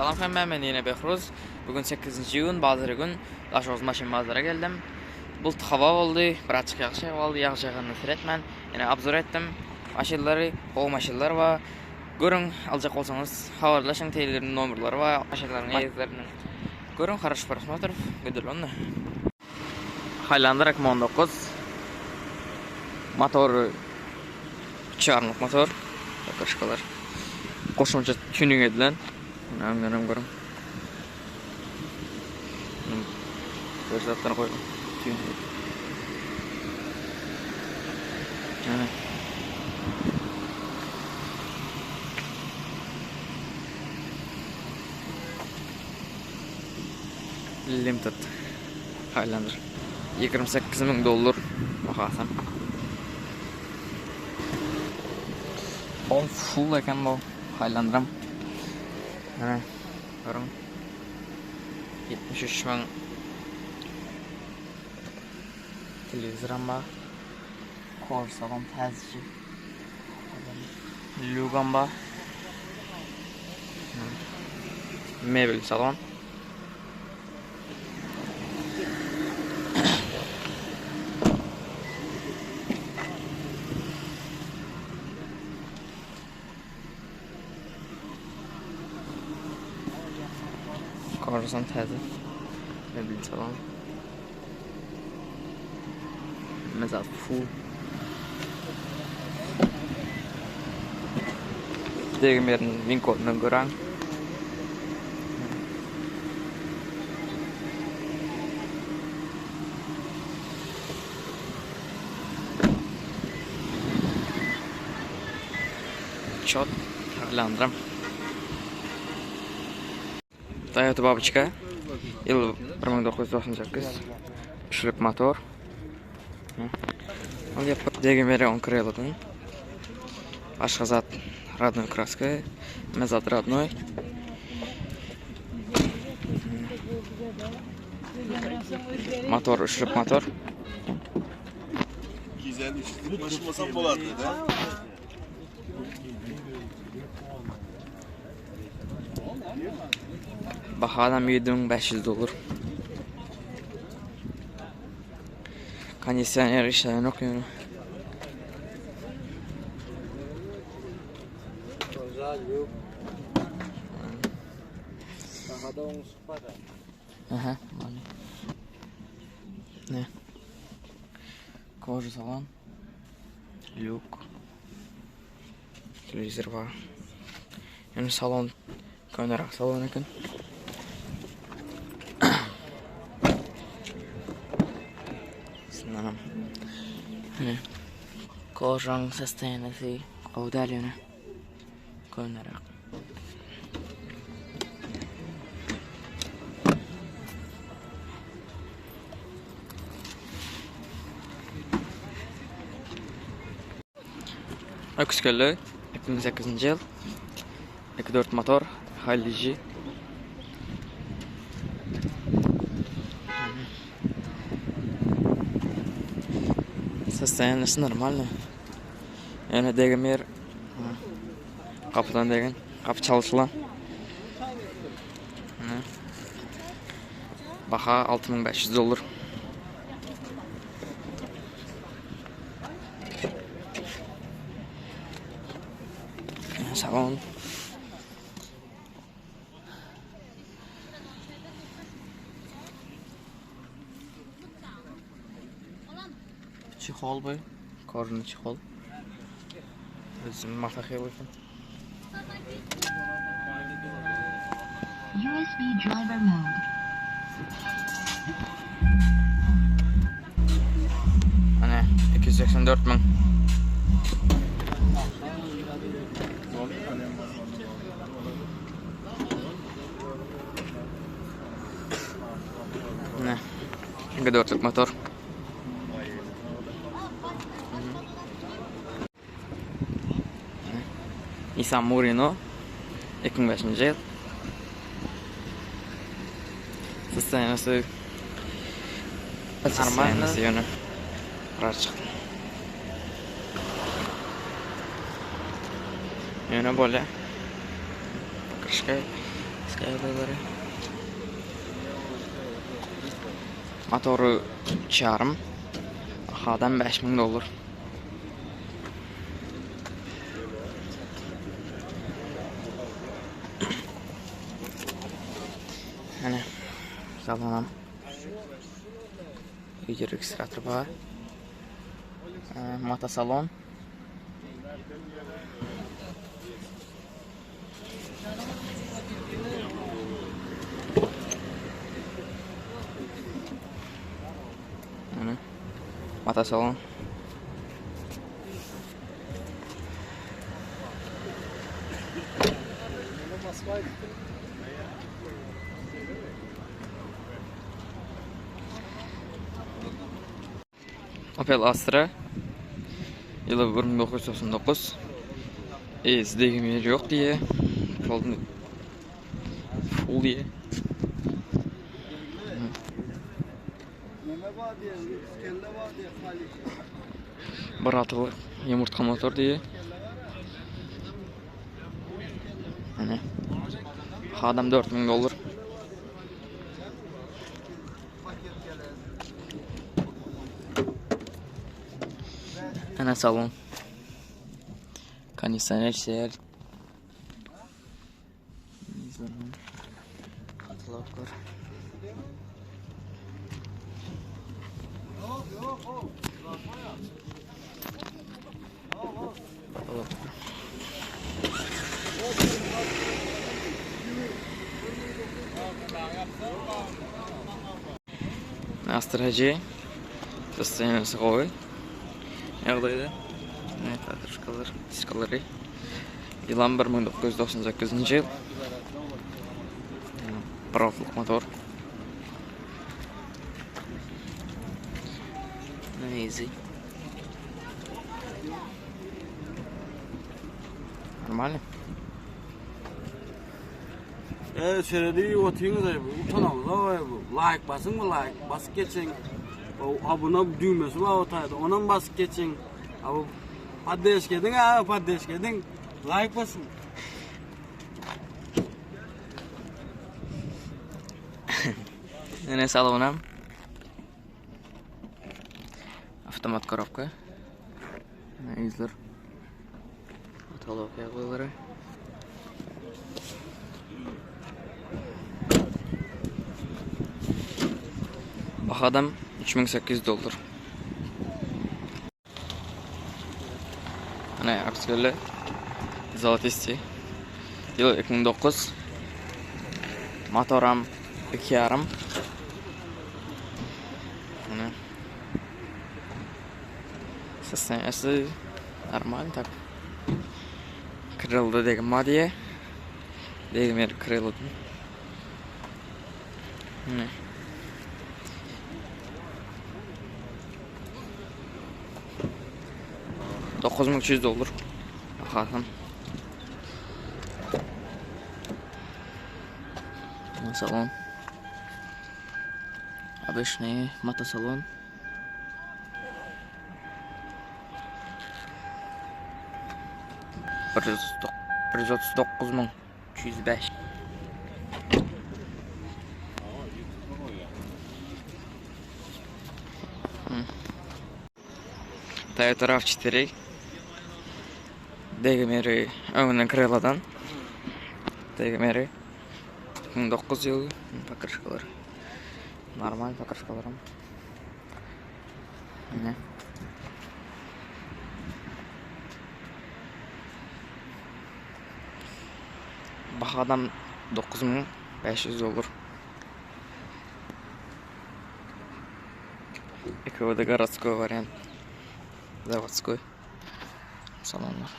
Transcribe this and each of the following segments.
Salam hemmä men ýene Behruz. Bu gün 8-nji iýun bazar gün. Daşoguz maşyn bazara geldim. Bulut hawa boldy, birazjyk ýagyş ýagdy, ýagyş ýaganyna seretmän ýene obzor etdim. Maşynlary, gowy maşynlar bar. Görüň, aljak bolsaňyz habarlaşyň, telegram nomerleri bar maşynlaryň eýeleriniň. Görüň, haraş prosmotr, gidelim onda. Highlander 2019 Motory üç ýarymlyk motor. Bakraşkalar. Goşmaça tuning edilen. Öňden hem görüň. Göz zatlar goýlan. Tuning. Yani. Limited Highlander 28 müň dollar bahasy. Ol full eken bu Highlanderam. Hä, görüň. 73 müň telewizoram bar. Korsagam täzeje. Lýugam bar. Mebel salon. Korsan täze. Mebel salon. Mezat full. Degim ýerini win kodundan göräň. Çot Highlander. Toyota Babochka ýyl 1998 üçlük motor. Ol ýapyk degim ýeri on krelodan. Başga zat rodnoý kraska, hemme zat rodnoý. Motor üçlük motor. 253'lük maşın olsam bolardy da. Bahadan 7500 dollar. Kondisioner işleýänok ýöne. Aha, Ne? Koja salon. Lýuk. Telewizor bar. Ýöne salon köneräk salon eken. Şundanam. Ine. Kožaň sostoýanisi gowy däl ýöne. Köneräk. Öküz kelle 2008-nji ýyl. 2.4 motor, Halliji. Состояние нормально. Ýöne degen ýer gapydan degen. Gapy çalyşylan. Baha 6500 dollar. Salon. Çihol bu. Korny çihol. Özüm mata USB driver mode. Ana 284 müň. Ne? G4'lük motor. Nissan Murino 2005-nji ýyl. Sostoýanisi normalny ýöne biraz çykdy. Ýöne bolýar. Покрышка. Tehniski ýagdaýlary. Motory 2,5. Bahadan 5000 dollar. Ene salonam. Video registrator bar. Motosalon. Ene motosalon. Opel Astra ýyly 1999 Eýesi degim ýeri ýok diýe. Full full diýe. Bir altylyk ýumurtga motor diýe. Ene. Adam 4000 dollar. Ana salon. Kondisioner işleýär. Kataloglar. Astra J. Sostoýaniýasy gowy. Ýagdaýda. Ne kartoşkalar, diskalary. Ýylam 1998-nji ýyl. Bir motor. Easy. Normalny. E seredi otyňyz ay bu. Utanamyz ay bu. Like basyň mı like basyp geçiň. O abone düğmesi var o taýda. Onam basyp geçiň. Abi poddeşka ediň abi poddeşka ediň. Like basın. Ene salonam. Avtomat korobka. Izler. Patolog ýagdaýlary. Bahadam 3800 dollar. Ana aksiyonlar Zolotистый. Ýyl 2009. Motoram 2,5. Ana. Sostoýaniýasy normal tak. Kyryldy degim bar diýe. Degim ýeri kyryldy. Ne? 9300 dollar. Bakalım. Salon. Обычный мотосалон. 139 müň 305. Toyota RAV4 degmeri öňünden kryladan. Degmeri 2009 ýyl pokrышkalary. Normal pokrышkalaram. Ine. Bahadam 9500 dollar. EKVD городской вариант. Заводской. Salonlar.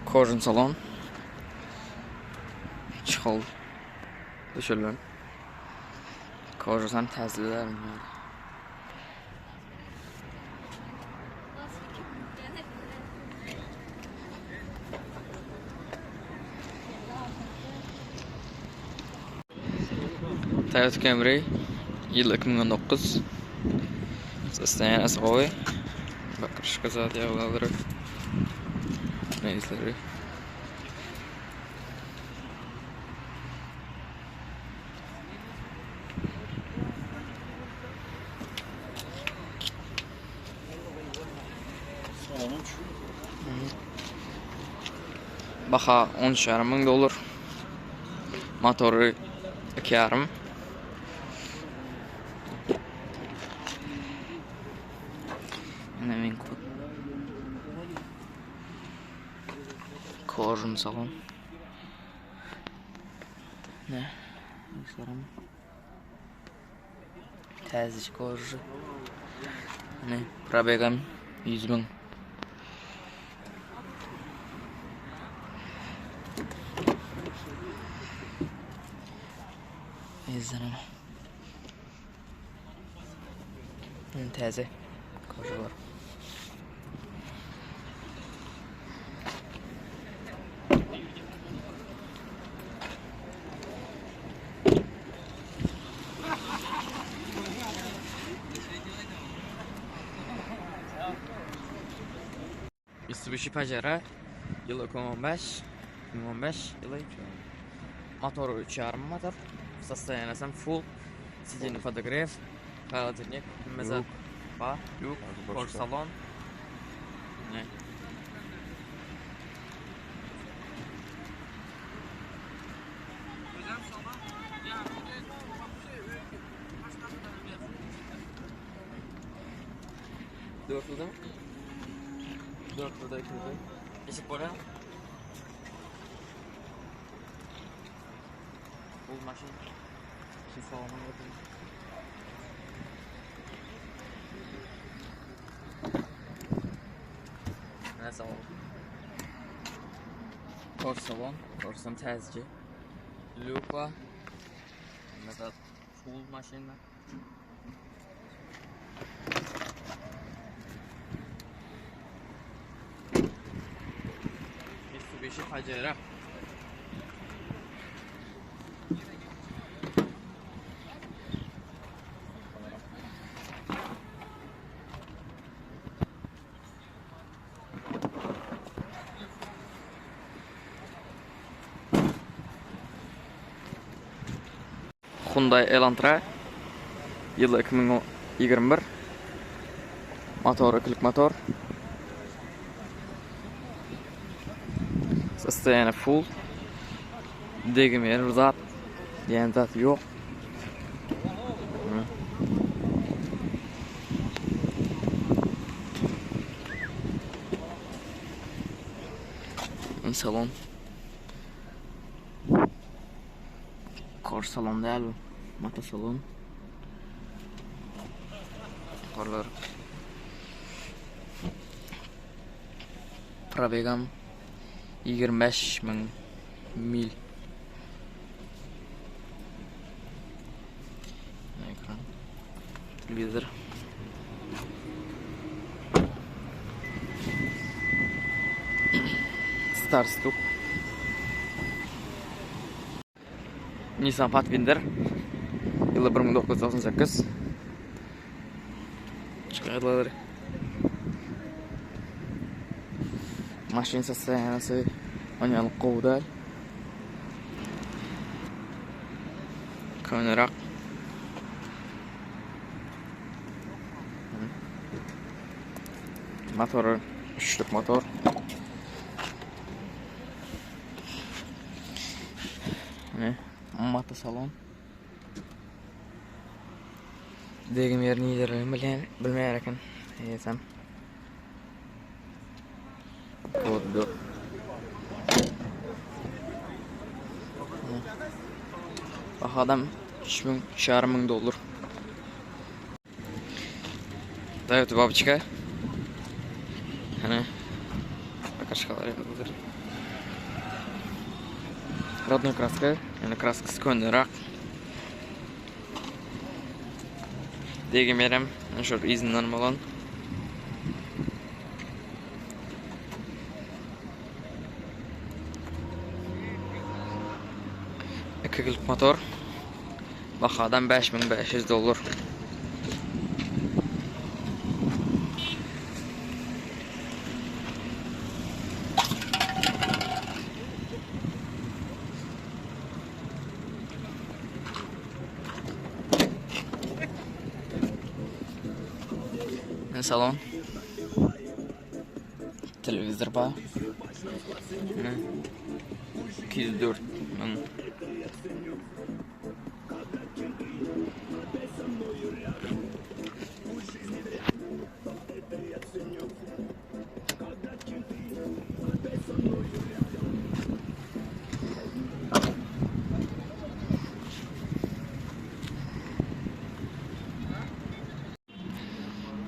Kojun salon. Çihol düşürlen. Kojun täzeler. Toyota Camry ýyl 2019. Sostoýaniýasy gowy. Bakryşka zat ýaglalary. Neýsleri. Baha 13,5 müň dollar. Motory 2,5. Ine men kod. Kojun salon. Ne? Dostlarım. Täzeci koža. Ne? Probegam 100 müň. Ezdenim. Täze kožalar. Mitsubishi Pajero ýyly 2015 2015 ýyly motory 3,5 motor sostoýanasam full sideni podogrew holodilnik hemme zat bar lýuk kor salon ne Dörtlüde mi? Dörtlüde ikilide. Geçip bolýar. Bu maşyn şu salona götürün. Ne salon? Kor salon. Kor salon täzece. Lupa. Mesela full maşynlar. Mitsubishi Pajero. Hyundai Elantra ýyly 2021 motory ikilik motor sostoýany full degmeýän bir zat diýen zat ýok salon Kor salon däl bu. Mata salon. Korlar. Probegam 25 müň mil. Ekran. Telewizor. Start stop. Nissan Pathfinder ýyly 1998 Çykardylar. Maşyn sostoýanasy onýalyk gowy däl. Könerak. Motory üçlük motor. Ne? Mata salon. Degim ýerini ýerlerini bilýän, bilmeýär eken. Eýsem. Koddu. Bahadam 3000, 3,5 dollar. Toyota babuçka. Hany bakaşkalar ýazylydyr. Rodnoý kraska, ýöne kraskasy köneräk. Degim ýerem şol yzyndan bolan. Ikilik motor. Bahadan 5500 dollar. Salon. Telewizor bar. 204 müň.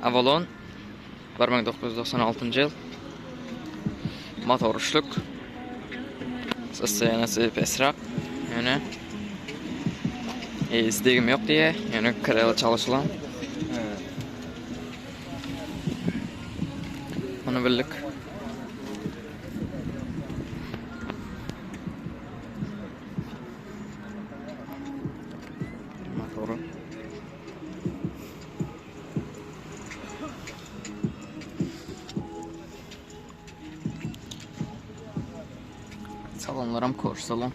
Avalon 1996-njy ýyl. Motor üçlük. Sostoýanasy pesräk. Ýöne eýesi degim ýok diýýär. Ýöne krela çalyşylan. Ony bildik. Motory. Salonlaram koş salon.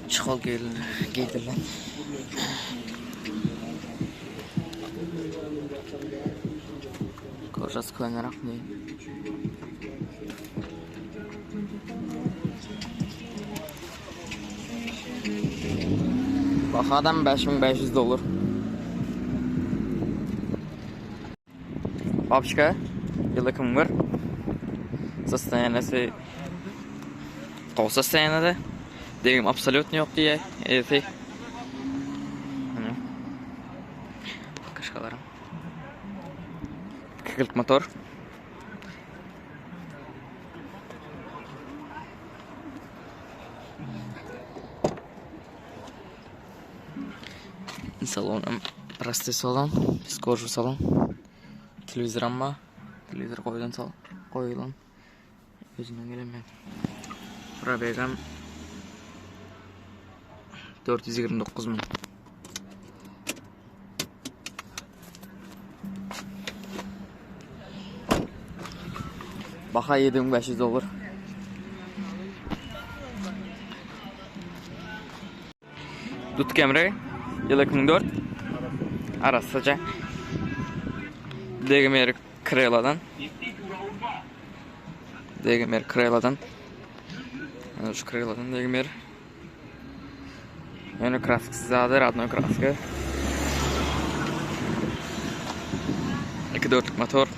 Çihol geýdirilen. Kožasy könerak diýip. Bahadam 5500 dollar. Babşka ýyly 2001. Sostoýanasy gowy sostoýanada. Degim absolýutno ýok diýýär eýesi. Ine. Kaşkalarym. 240 motor. Salonam prosty salon, biz kožu salon. Telewizoram bar. Telewizor goýlan sal goýulan. Özünden gelen men. Probegam 429 müň. Baha 7500 dollar. Dut Camry ýyl 2004 arassaja degim ýeri Kreladan degim ýeri Kreladan Ýa şu Kreladan degim ýeri Ýöne kraskasyz zady radnoý kraska. 2 dörtlük motor.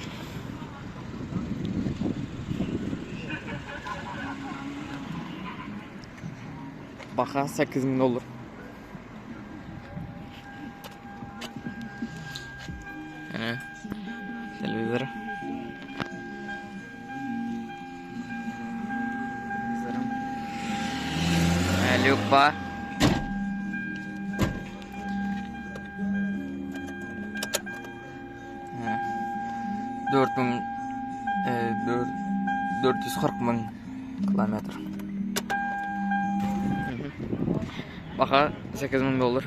Baha 8000 dollar. Ene telewizor. Lýuk bar. 4000 440 müň kilometr. Baha 8000 dollar.